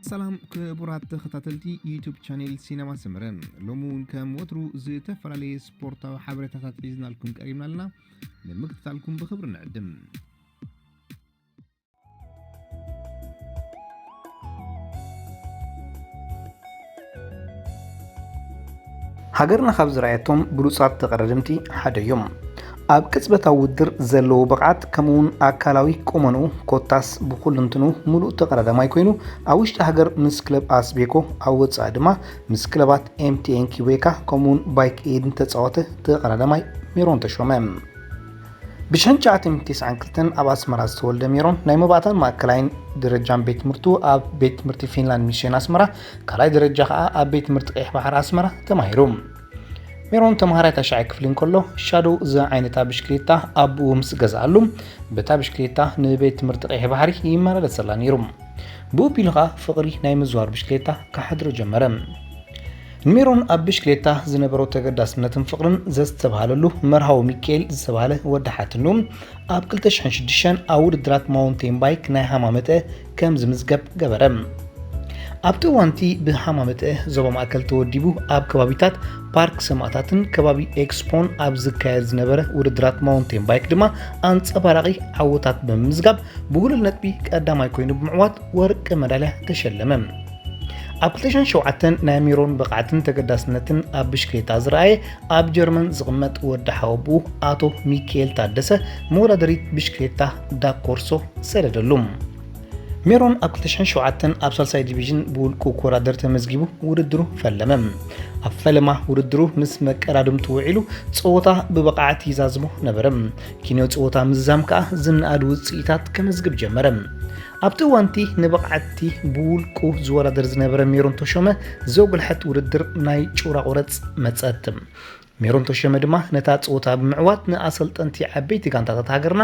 ሰላም ክቡራት ተኸታተልቲ ዩቱብ ቻኔል ሲነማ ሰመረ፣ ሎሚ እውን ከም ወትሩ ዝተፈላለየ ስፖርታዊ ሓበሬታታት ሒዝናልኩም ቀሪብና ኣለና። ንምክትታልኩም ብኽብሪ ንዕድም። ሃገርና ካብ ዝረኣየቶም ብሉጻት ተቐዳደምቲ ሓደ እዮም። ኣብ ቅጽበታዊ ውድድር ዘለዎ ብቕዓት ከምኡውን ኣካላዊ ቁመንኡ ኮታስ ብኹልንትኑ ምሉእ ተቐዳዳማይ ኮይኑ፣ ኣብ ውሽጢ ሃገር ምስ ክለብ ኣስቤኮ፣ ኣብ ወጻኢ ድማ ምስ ክለባት ኤምቲኤን ኪቤካ ከምኡውን ባይክ ኤድን ተጻወተ ተቐዳዳማይ ሜሮን ተሾመ። ብሽሕን ትሽዓተ ሚእትን ተስዓን ክልተን ኣብ ኣስመራ ዝተወልደ ሜሮን ናይ መባእታን ማእከላይን ደረጃን ቤት ትምህርቱ ኣብ ቤት ትምህርቲ ፊንላንድ ሚሽን ኣስመራ፣ ካልኣይ ደረጃ ከኣ ኣብ ቤት ትምህርቲ ቀይሕ ባሕሪ ኣስመራ ተማሂሩ። ሜሮን ተምሃራይ ታሽዓይ ክፍሊ እንከሎ ሻዶ ዝዓይነታ ብሽክሌታ ኣቦኡ ምስ ገዝኣሉ በታ ብሽክሌታ ንቤት ትምህርቲ ቀይሕ ባሕሪ ይመላለሰላ ነይሩ። ብኡ ኣቢሉ ኸኣ ፍቕሪ ናይ ምዝዋር ብሽክሌታ ክሓድሮ ጀመረ። ንሜሮን ኣብ ብሽክሌታ ዝነበሮ ተገዳስነትን ፍቕርን ዘስተብሃለሉ መርሃዊ ሚካኤል ዝተባህለ ወዲ ሓትኑ ኣብ ክልተ ሽሕን ሽዱሽተን ኣብ ውድድራት ማውንቴን ባይክ ናይ ሃማመተ ከም ዝምዝገብ ገበረ። ኣብቲ እዋንቲ ብሃማመተ ዞባ ማእከል ተወዲቡ ኣብ ከባቢታት ፓርክ ሰማእታትን ከባቢ ኤክስፖን ኣብ ዝካየድ ዝነበረ ውድድራት ማውንቴን ባይክ ድማ ኣንጸባራቒ ዓወታት ብምምዝጋብ ብጉሉል ነጥቢ ቀዳማይ ኮይኑ ብምዕዋት ወርቂ መዳልያ ተሸለመ። ኣብ ክልተ ሽሕን ሸውዓተን ናይ ሜሮን ብቕዓትን ተገዳስነትን ኣብ ብሽክሌታ ዝረኣየ ኣብ ጀርመን ዝቕመጥ ወዲ ሓወብኡ ኣቶ ሚካኤል ታደሰ መወዳደሪት ብሽክሌታ ዳኮርሶ ሰደደሉ። ሜሮን ኣብ ክልተ ሽሕን ሸውዓተን ኣብ ሳልሳይ ዲቪዥን ብውልቁ ክወዳደር ተመዝጊቡ ውድድሩ ፈለመ። ኣብ ፈለማ ውድድሩ ምስ መቀዳድምቱ ውዒሉ ጸወታ ብብቕዓት ይዛዝሞ ነበረ። ኪኖ ጸወታ ምዝዛም ከኣ ዝነኣድ ውጽኢታት ከመዝግብ ጀመረ። ኣብቲ እዋንቲ ንብቕዓቲ ብውልቁ ዝወዳደር ዝነበረ ሜሮን ተሾመ ዘጉልሐት ውድድር ናይ ጩራ ቁረጽ መጸት። ሜሮን ተሾመ ድማ ነታ ጸወታ ብምዕዋት ንኣሰልጠንቲ ዓበይቲ ጋንታታት ሃገርና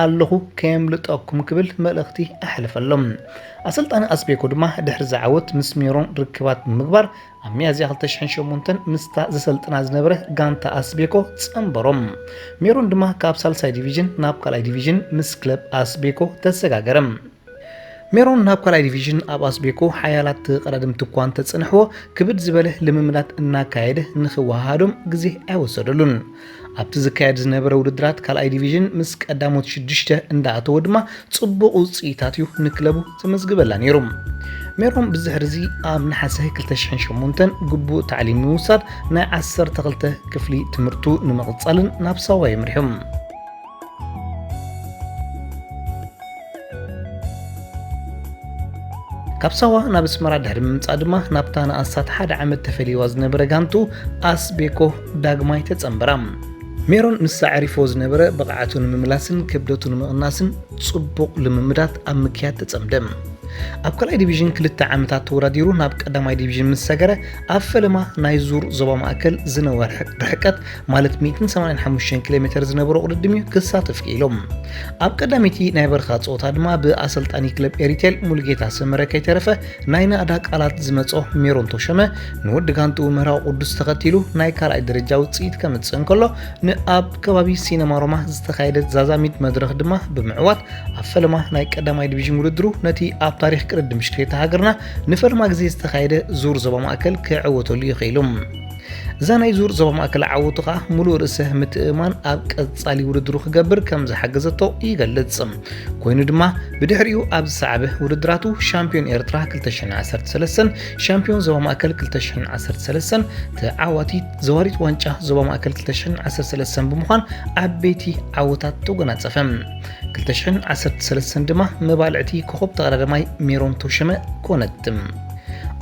ኣለኹ ከየምልጠኩም ክብል መልእኽቲ ኣሕለፈሎም። ኣሰልጣኒ ኣስቤኮ ድማ ድሕሪ ዝዓወት ምስ ሜሮን ርክባት ብምግባር ኣብ ሚያዝያ ክልተ ሽሕን ሸሞንተን ምስታ ዘሰልጥና ዝነበረ ጋንታ ኣስቤኮ ጸንበሮም። ሜሮን ድማ ካብ ሳልሳይ ዲቪዥን ናብ ካልኣይ ዲቪዥን ምስ ክለብ ኣስቤኮ ተሰጋገረ። ሜሮን ናብ ካልኣይ ዲቪዥን ኣብ ኣስቤኮ ሓያላት ተቐዳደምቲ እኳ እንተጸንሕዎ፣ ክብድ ዝበለ ልምምዳት እናካየደ ንኽወሃሃዶም ግዜ ኣይወሰደሉን። ኣብቲ ዝካየድ ዝነበረ ውድድራት ካልኣይ ዲቪዥን ምስ ቀዳሞት ሽዱሽተ እንዳኣተወ ድማ ጽቡቕ ውጽኢታት እዩ ንክለቡ ዘመዝግበላ ነይሩ። ሜሮን ብድሕርዚ ኣብ ነሓሰ ክልተ ሽሕን ሸሞንተን ግቡእ ታዕሊም ንምውሳድ ናይ ዓሰርተ ክልተ ክፍሊ ትምህርቱ ንምቕጻልን ናብ ሳዋ የምሪሑ። ካብ ሳዋ ናብ ኣስመራ ድሕሪ ምምጻእ ድማ ናብታ ንኣስታት ሓደ ዓመት ተፈልይዋ ዝነበረ ጋንቱ ኣስቤኮ ዳግማይ ተጸንበራ። ሜሮን ንሳ ኣዕሪፎ ዝነበረ ብቕዓቱ ንምምላስን ክብደቱ ንምቕናስን ጽቡቕ ልምምዳት ኣብ ምክያድ ተጸምደ። ኣብ ካልኣይ ዲቪዥን ክልተ ዓመታት ተወዳዲሩ ናብ ቀዳማይ ዲቪዥን ምስ ሰገረ፣ ኣብ ፈለማ ናይ ዙር ዞባ ማእከል ዝነወር ርሕቀት ማለት ሚእትን ሰማንያን ሓሙሽተን ኪሎ ሜተር ዝነበሮ ቅድድም እዩ ክሳተፍ ክኢሉ። ኣብ ቀዳመይቲ ናይ በረኻ ጸወታ ድማ ብኣሰልጣኒ ክለብ ኤሪቴል ሙሉጌታ ሰመረ ከይተረፈ ናይ ናእዳ ቃላት ዝመጾ ሜሮን ተሾመ ንወዲ ጋንትኡ ምህራዊ ቅዱስ ተኸቲሉ ናይ ካልኣይ ደረጃ ውጽኢት ከምጽእ እንከሎ ንኣብ ከባቢ ሲነማ ሮማ ዝተኻየደት ዛዛሚት መድረኽ ድማ ብምዕዋት ኣብ ፈለማ ናይ ቀዳማይ ዲቪዥን ውድድሩ ነቲ ኣብ ታሪኽ ቅድድም ብሽክሌታ ሃገርና ንፈለማ ግዜ ዝተኻየደ ዙር ዞባ ማእከል ክዕወተሉ ይኽኢሉ። እዛ ናይ ዙር ዞባ ማእከል ዓወቱ ከኣ ምሉእ ርእሰ ምትእምማን ኣብ ቀጻሊ ውድድሩ ክገብር ከም ዝሓገዘቶ ይገልጽ። ኮይኑ ድማ ብድሕሪኡ ኣብ ዝሰዓበ ውድድራቱ ሻምፒዮን ኤርትራ ክልተ ሽሕን ዓሰርተ ሰለስተን፣ ሻምፒዮን ዞባ ማእከል ክልተ ሽሕን ዓሰርተ ሰለስተን፣ ተዓዋቲት ዘዋሪት ዋንጫ ዞባ ማእከል ክልተ ሽሕን ዓሰርተ ሰለስተን ብምዃን ዓበይቲ ዓወታት ተጎናጸፈ። ክልተ ሽሕን ዓሰርተ ሰለስተን ድማ መባልዕቲ ኮኾብ ተቐዳዳማይ ሜሮን ተሾመ ኮነት።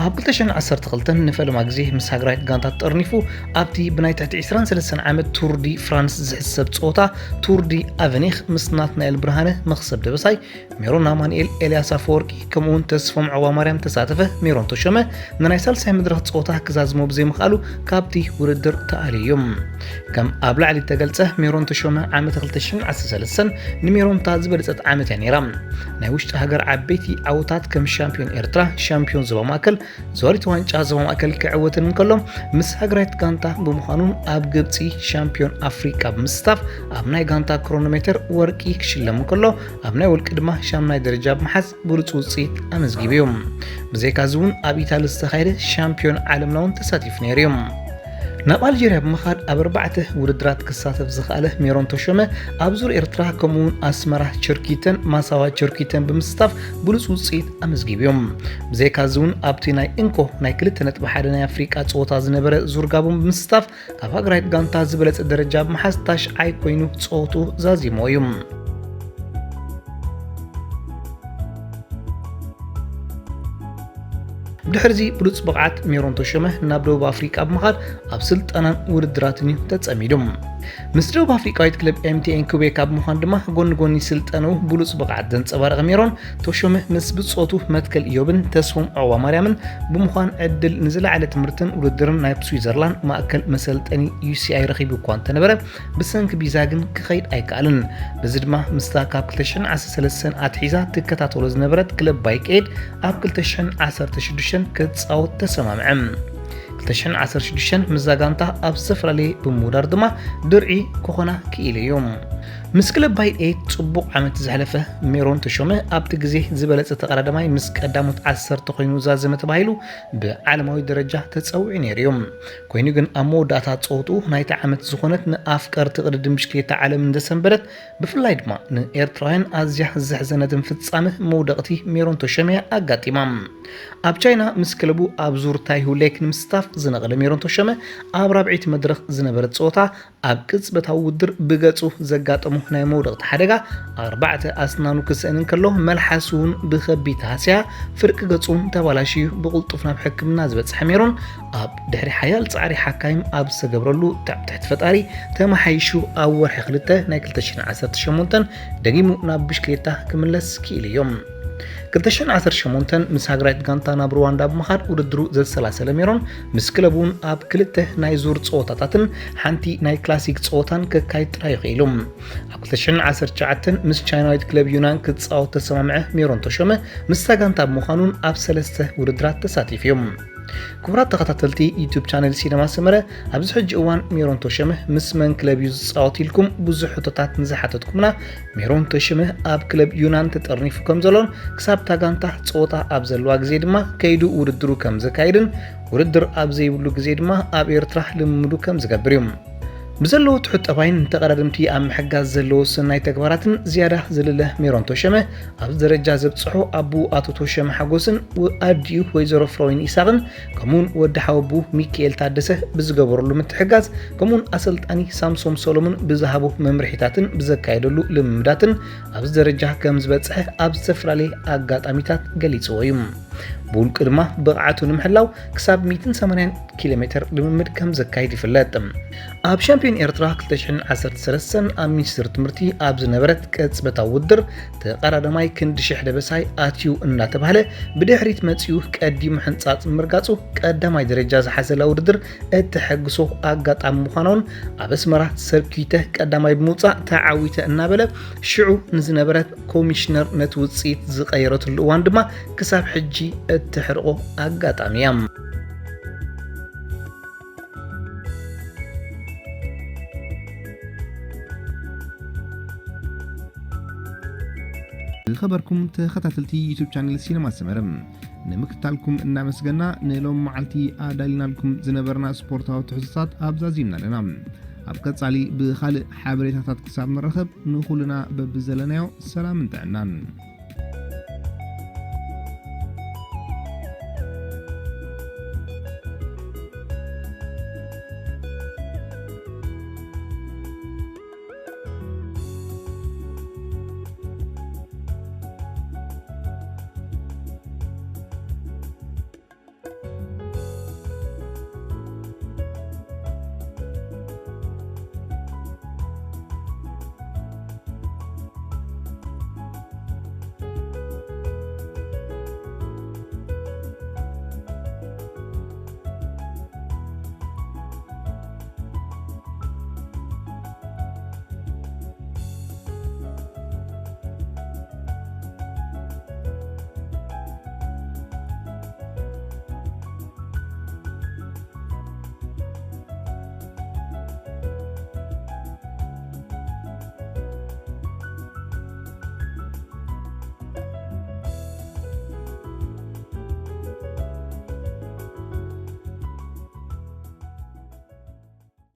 ኣብ ክልተ ሽሕን ዓሰርተ ክልተን ንፈለማ ግዜ ምስ ሃገራዊት ጋንታ ተጠርኒፉ ኣብቲ ብናይ ትሕቲ ዕስራን ሰለስተን ዓመት ቱር ዲ ፍራንስ ዝሕሰብ ጸወታ ቱር ዲ ኣቨኒኽ ምስ ናትናኤል ብርሃነ፣ መኽሰብ ደበሳይ፣ ሜሮን ኣማኑኤል፣ ኤልያስ ኣፈወርቂ ከምኡውን ተስፎም ዐዋማርያም ተሳተፈ ሜሮን ተሾመ ንናይ ሳልሳይ መድረኽ ጸወታ ክዛዝሞ ብዘይምኽኣሉ ካብቲ ውድድር ተኣልዩ እዩ። ከም ኣብ ላዕሊ እተገልጸ ሜሮን ተሾመ ዓመተ ክልተ ሽሕን ዓሰርተ ሰለስተን ንሜሮን እታ ዝበለጸት ዓመት እያ ነይራ። ናይ ውሽጢ ሃገር ዓበይቲ ዓወታት ከም ሻምፒዮን ኤርትራ፣ ሻምፒዮን ዞባ ማእከል፣ ዞባ ዋንጫ ዞባ ማእከል ክዕወትን እንከሎ፣ ምስ ሃገራዊት ጋንታ ብምዃኑን ኣብ ግብጺ ሻምፒዮን ኣፍሪቃ ብምስታፍ ኣብ ናይ ጋንታ ክሮኖሜተር ወርቂ ክሽለም እንከሎ፣ ኣብ ናይ ውልቂ ድማ ሻምናይ ደረጃ ብምሓዝ ብሉጽ ውጽኢት ኣመዝጊቡ እዩ። ብዘይካዚ እውን ኣብ ኢታሊ ዝተኻየደ ሻምፒዮን ዓለምና እውን ተሳቲፉ ነይሩ እዩ። ናብ ኣልጀርያ ብምኻድ ኣብ ኣርባዕተ ውድድራት ክሳተፍ ዝኸኣለ ሜሮን ተሾመ፣ ኣብ ዙር ኤርትራ ከምኡውን ኣስመራ ቸርኪተን ማሳዋ ቸርኪተን ብምስታፍ ብሉጽ ውጽኢት ኣመዝጊቡ እዩ። ብዘይካዚ እውን ኣብቲ ናይ እንኮ ናይ ክልተ ነጥቢ ሓደ ናይ ኣፍሪቃ ጸወታ ዝነበረ ዙር ጋቦን ብምስታፍ ካብ ሃገራዊት ጋንታ ዝበለጸ ደረጃ ብምሓዝ ታሽዓይ ኮይኑ ጸወቱ ዛዚሞ እዩ። ብድሕርዚ ብሉጽ ብቕዓት ሜሮን ተሾመ ናብ ደቡብ ኣፍሪቃ ብምኻድ ኣብ ስልጠናን ውድድራትን እዩ ተጸሚዱ። ምስ ደቡብ ኣፍሪቃዊት ክለብ ኤምቲኤን ኩቤካ ብምዃን ድማ ጎኒ ጎኒ ስልጠንኡ ብሉጽ ብቕዓት ዘንጸባረቐ ሜሮን ተሾመ ምስ ብጾቱ መትከል ኢዮብን ተስፎም ዑቕባ ማርያምን ብምዃን ዕድል ንዝለዓለ ትምህርትን ውድድርን ናብ ስዊዘርላንድ ማእከል መሰልጠኒ ዩሲኣይ ረኺቡ እኳ እንተነበረ ብሰንኪ ቪዛ ግን ክኸይድ ኣይከኣልን። በዚ ድማ ምስታ ካብ ክልተ ሽሕን ዓሰርተ ሰለስተን ኣትሒዛ ትከታተሎ ዝነበረት ክለብ ባይክ ኤድ ኣብ ክልተ ሽሕን ዓሰርተ ሽዱሽተን ክጻወት ተሰማምዐ። ክልተ ሽሕን ዓሰርተ ሽዱሽተን ምስዛ ጋንታ ኣብ ዝተፈላለየ ብምውዳር ድማ ድርዒ ክኾና ክኢሉ እዩ። ምስ ክለብ ባይክ ኤድ ጽቡቕ ዓመት ዘሕለፈ ሜሮን ተሾመ ኣብቲ ግዜ ዝበለጸ ተቐዳዳማይ ምስ ቀዳሞት ዓሰርተ ኮይኑ ዛዘመ ተባሂሉ ብዓለማዊ ደረጃ ተጸዊዑ ነይሩ እዩ። ኮይኑ ግን ኣብ መወዳእታ ጸወትኡ ናይቲ ዓመት ዝኾነት ንኣፍቀርቲ ቅድድም ብሽክሌታ ዓለም እንደሰንበደት ብፍላይ ድማ ንኤርትራውያን ኣዝያ ዘሕዘነትን ፍጻመ መውደቕቲ ሜሮን ተሾመ ኣጋጢማ። ኣብ ቻይና ምስ ክለቡ ኣብ ዙር ታይሁ ሌክ ንምስታፍ ዝነቐለ ሜሮን ተሾመ ኣብ ራብዒቲ መድረኽ ዝነበረት ጸወታ ኣብ ቅጽበታዊ ውድድር ብገጹ ዘጋጠሞ ናይ መውደቕቲ ሓደጋ ኣርባዕተ ኣስናኑ ክስእን እንከሎ መልሓሱ እውን ብኸቢድ ተሃስያ ፍርቂ ገጹ እውን ተባላሽዩ ብቕልጡፍ ናብ ሕክምና ዝበጽሐ ሜሮን ኣብ ድሕሪ ሓያል ጻዕሪ ሓካይም ኣብ ዝተገብረሉ ትሕቲ ፈጣሪ ተመሓይሹ ኣብ ወርሒ ክልተ ናይ ክልተ ሽሕን ዓሰርተ ሸሞንተን ደጊሙ ናብ ብሽክሌታ ክምለስ ክኢሉ እዩ። ክልተ ሽሕን ዓሰርተ ሸሞንተን ምስ ሃገራዊት ጋንታ ናብ ሩዋንዳ ብምኻድ ውድድሩ ዘሰላሰለ ሜሮን ምስ ክለቡ እውን ኣብ ክልተ ናይ ዙር ጸወታታትን ሓንቲ ናይ ክላሲክ ጸወታን ከካይድ ጥራይ ክኢሉ። ኣብ ክልተ ሽሕን ዓሰርተ ትሽዓተን ምስ ቻይናዊት ክለብ ዩናን ክጻወት ተሰማምዐ ሜሮን ተሾመ ምስታ ጋንታ ብምዃኑን ኣብ ሰለስተ ውድድራት ተሳቲፉ እዩ። ክቡራት ተኸታተልቲ ዩቱብ ቻነል ሲነማ ሰመረ፣ ኣብዚ ሕጂ እዋን ሜሮን ተሾመ ምስ መን ክለብ እዩ ዝጻወት ኢልኩም ብዙሕ ሕቶታት ንዝሓተትኩምና፣ ሜሮን ተሾመ ኣብ ክለብ ዩናን ተጠርኒፉ ከም ዘሎን ክሳብ እታ ጋንታ ጸወታ ኣብ ዘለዋ ግዜ ድማ ከይዱ ውድድሩ ከም ዘካይድን ውድድር ኣብ ዘይብሉ ግዜ ድማ ኣብ ኤርትራ ልምምዱ ከም ዝገብር እዩ። ብዘለዎ ትሑት ጠባይን ንተቐዳደምቲ ኣብ ምሕጋዝ ዘለዎ ሰናይ ተግባራትን ዝያዳ ዝልለ ሜሮን ተሾመ ኣብዚ ደረጃ ዘብጽሖ ኣቦኡ ኣቶ ተሾመ ሓጎስን ኣዲኡ ወይዘሮ ፍሮይን ኢሳቕን ከምኡውን ወዲ ሓወቡ ሚካኤል ታደሰ ብዝገበረሉ ምትሕጋዝ ከምኡውን ኣሰልጣኒ ሳምሶም ሰሎሙን ብዝሃቦ መምርሒታትን ብዘካየደሉ ልምምዳትን ኣብዚ ደረጃ ከም ዝበጽሐ ኣብ ዝተፈላለየ ኣጋጣሚታት ገሊጽዎ እዩ። ብውልቁ ድማ ብቕዓቱ ንምሕላው ክሳብ ሚእትን ሰማንያን ኪሎ ሜትር ልምምድ ከም ዘካይድ ይፍለጥ። ኣብ ሻምፒዮን ኤርትራ ክልተ ሽሕን ዓሰርተ ሰለስተን ኣብ ሚኒስትሪ ትምህርቲ ኣብ ዝነበረት ቅጽበታዊ ውድድር ተቐዳዳማይ ክንዲ ሽሕ ደበሳይ ኣትዩ እናተባህለ ብድሕሪት መጺኡ ቀዲሙ ሕንጻጽ ምርጋጹ ቀዳማይ ደረጃ ዝሓዘላ ውድድር እተሐግሶ ኣጋጣሚ ምዃናውን ኣብ ኣስመራ ሰርኪተ ቀዳማይ ብምውጻእ ተዓዊተ እናበለ ሽዑ ንዝነበረት ኮሚሽነር ነቲ ውጽኢት ዝቐየረትሉ እዋን ድማ ክሳብ ሕጂ እትሕርቆ ኣጋጣሚ እያ። ዝኸበርኩም ተኸታተልቲ ዩቱብ ቻነል ሲነማ ሰመረ፣ ንምክትታልኩም እናመስገና ንሎም መዓልቲ ኣዳሊናልኩም ዝነበርና ስፖርታዊ ትሕዝቶታት ኣብዛዚምና ኣለና። ኣብ ቀጻሊ ብኻልእ ሓበሬታታት ክሳብ ንራኸብ ንኹልና በብዘለናዮ ሰላምን ጥዕናን።